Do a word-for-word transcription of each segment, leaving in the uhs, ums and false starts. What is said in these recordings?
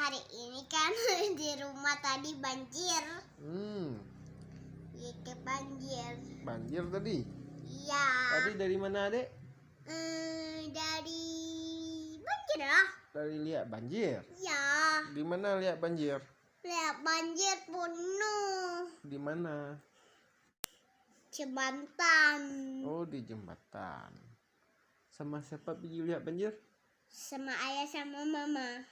Hari ini kan di rumah tadi banjir. Hmm. Iya, ke banjir. Banjir tadi? Iya. Tadi dari mana, Dek? Eh, dari banjir lah. Dari lihat banjir? Iya. Di mana lihat banjir? Lihat banjir penuh. Di mana? Jembatan. Oh, di jembatan. Sama siapa pergi lihat banjir? Sama ayah sama mama.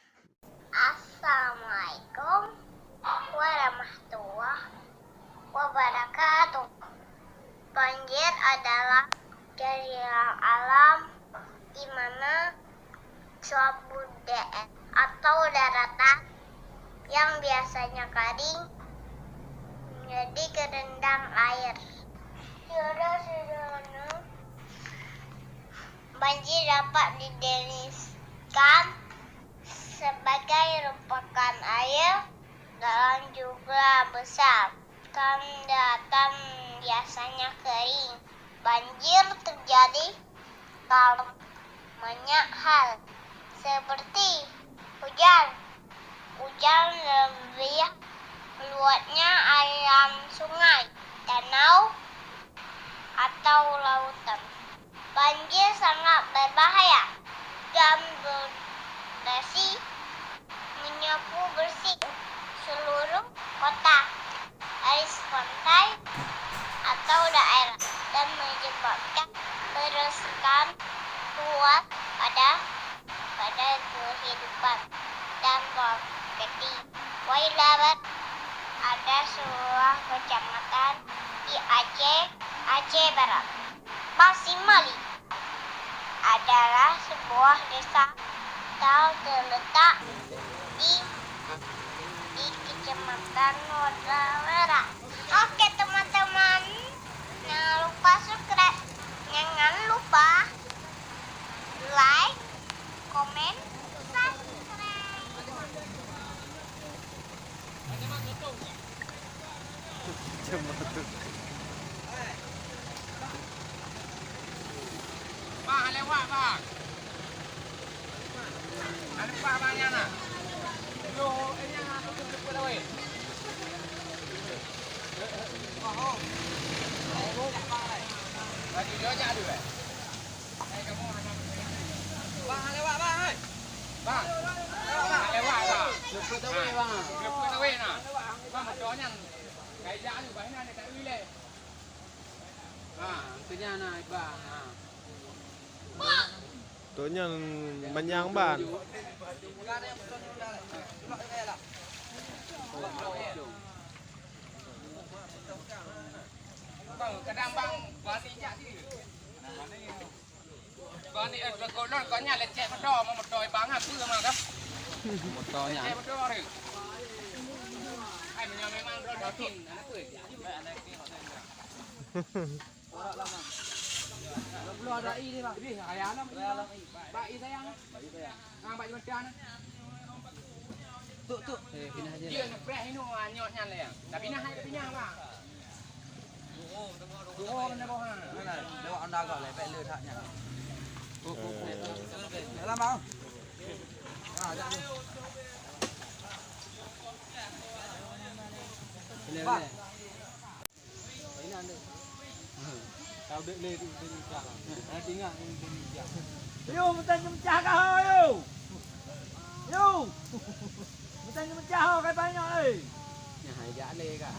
Assalamualaikum warahmatullahi wabarakatuh. Banjir adalah kejadian alam di mana suatu daerah atau daratan yang biasanya kering menjadi gerendam air. Sederhana, banjir dapat didefinisikan sebagai rompakan air dalam jumlah besar dan daratan biasanya kering. Banjir terjadi karena banyak hal, seperti hujan. Hujan lebih luasnya aliran sungai, danau, atau lautan. Banjir sangat berbahaya dan berpotensi menyapu bersih seluruh kota, garis pantai, atau daerah, dan menyebabkan kerusakan luas pada, pada kehidupan dan properti. Wailabat ada sebuah kecamatan di Aceh, Aceh Barat. Basimali adalah sebuah desa yang terletak di, di Kecamatan Kota Merah. Oke, teman-teman, jangan lupa subscribe. Jangan lupa like, komen, subscribe. Bang, lewat, bang. Ada lupa bang yang nak. Yo, ini yang aku jemput lawai. Baju dia aja ada, eh. Bang, lewat, bang, hai. Bang, lewat, bang. Jemput lawai, bang. Jemput lawai, nah. Bang, motor nyan. Kayak jalan, bang, ini ada tak boleh. Ha, tu nyan, nah, bang. Ha. Tu nyan manyang ban. Bang, kadang bang balik jak dia. Bang ni, eh, kau lon kau nya lecek motor, mau motor bang apa mah kah? Motor nya. Lecek motor ni. Ai, memang drone yakin, apa? Belum ada i ni, Bang. Ih, ayah alam ni, Bang. Bak i sayang. Bak i sayang. Ah, bak i macam ni. Tuk, tuk. Eh, pinah je. Dia ngepres inu, ah, nyot nyan le. Dah pinah, dah pinah, Bang. Dua orang dah bawa. Mana? Lewat anda agak le, baik le tak nyan. Tuk, tuk, tuk. Dalam, Bang. Ah, ajak tu. Bang. Yo, meutan ceumeucah kah ho, yo? Yo! Meutan ceumeucah ho, kai panyok, eh! Nyan hai jak lé kah?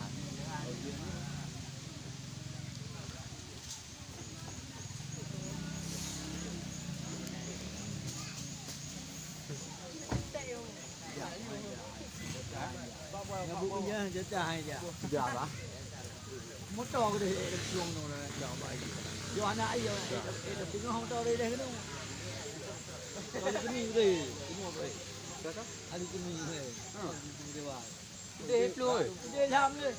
Nyang buet nyan jatah hai jak. Dah lah. Motor geude, eh, eh, siung nyoe, eh, dah baik. Yo anak ayo, eh, eh, eh, teungoh motor deh, deh, keunoe. Hari Kemi deh, teungoh deh. Hari Kemi deh. Ha. Hari Kemi deh, wah. Deh, peluh, eh. Deh, jam deh.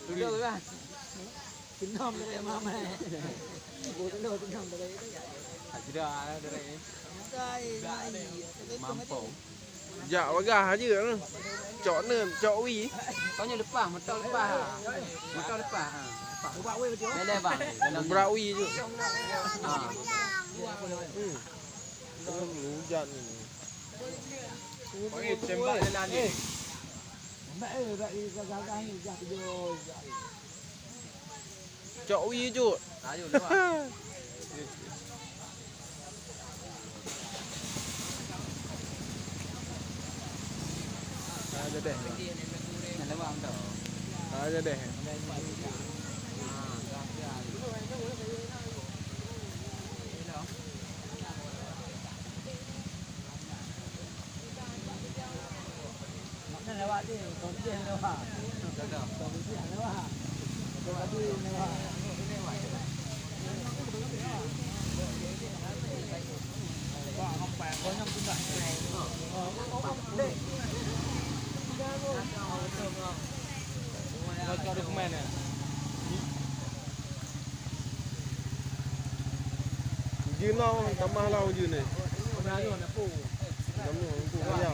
Duduk lah. Keunoe deh, mama. Bodoh, keunoe deh. Sudah, deh. Mampung. Jak bagah aja. Cok neun, cok wie. Kau nyoe leupah, motor leupah. Motor leupah, ha. Leupah. Bela bang. Berak wie je. Ha. Hmm. Hujan ni. Tembak jalan ni. Cok wie jok. Aja deh. Aja deh. Baca dokumen ya. Jeunoe tamah lau jeunoe. Namun, untuk raya.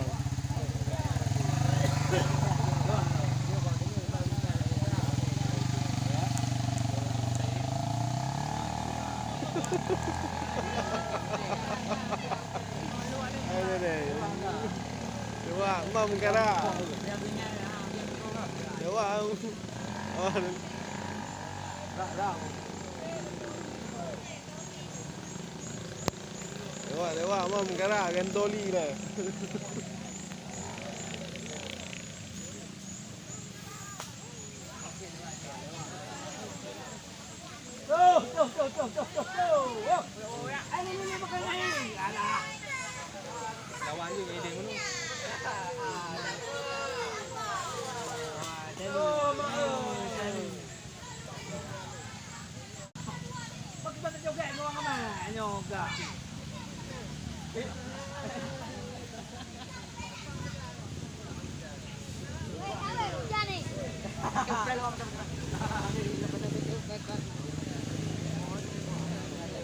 Aduh, deh. Coba, mam kara. Coba. Oh. Lewat, lewat, mam, galak, gantoli dah. Tuh, tuh, tuh, tuh, tuh, tuh, tuh. Oh. Ini, ini, ini, bukan ini. Alah. Lawan je, dia mana? Oh, mak, oh.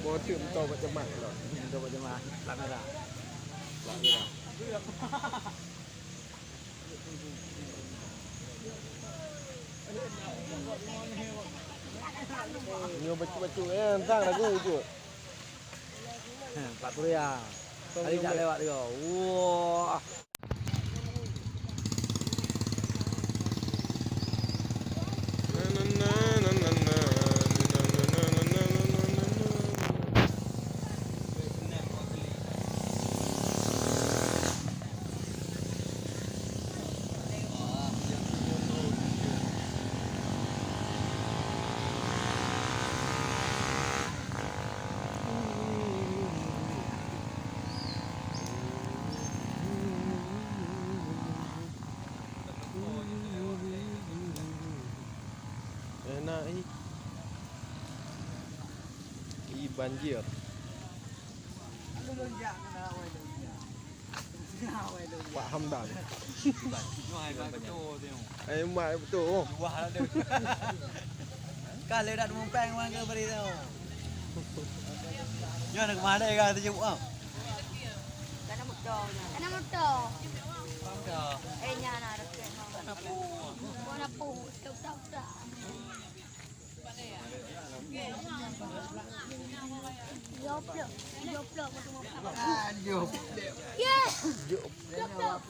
Botem tau bak jemaah. Tau bak jemaah. Plat merah. Plat merah. Nyoe bacut-bacut, eh, entang lagu bacut. Pak Surya. Tadi tak lewat juga. Wah. Enak, ih. Ih, banjir. Pak Hamdan. Eh, mak betul. Oh. Ka le dak mumpeng wan ke beri tu. Nyoe nak kemana ka tu jemput ah? Kana moto. Kana moto. Eh, nyana dak. Kana pu. Kana pu. Tuk, tuk, tuk. Joplok, joplok. Yes. Joplok.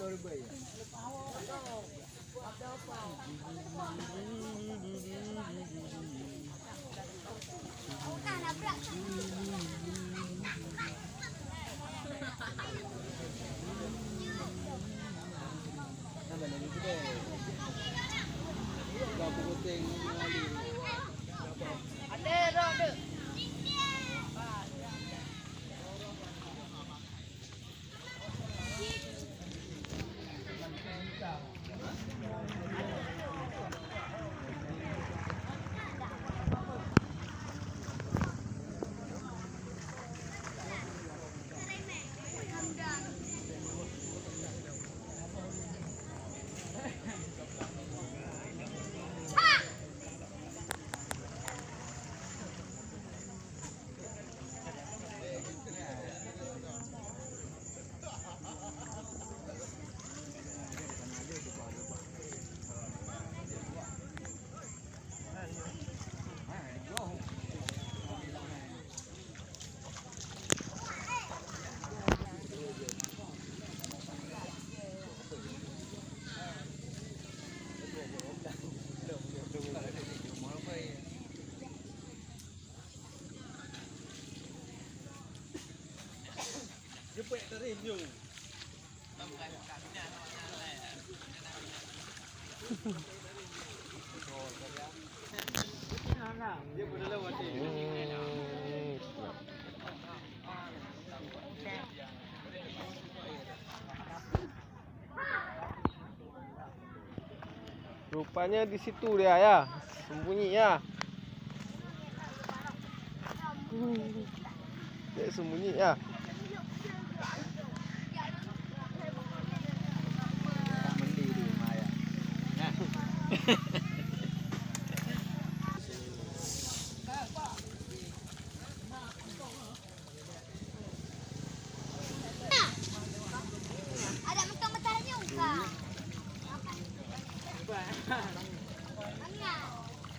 Rupanya di situ dia, ya. Sembunyi, ya. Dia sembunyi, ya.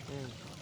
Hmm.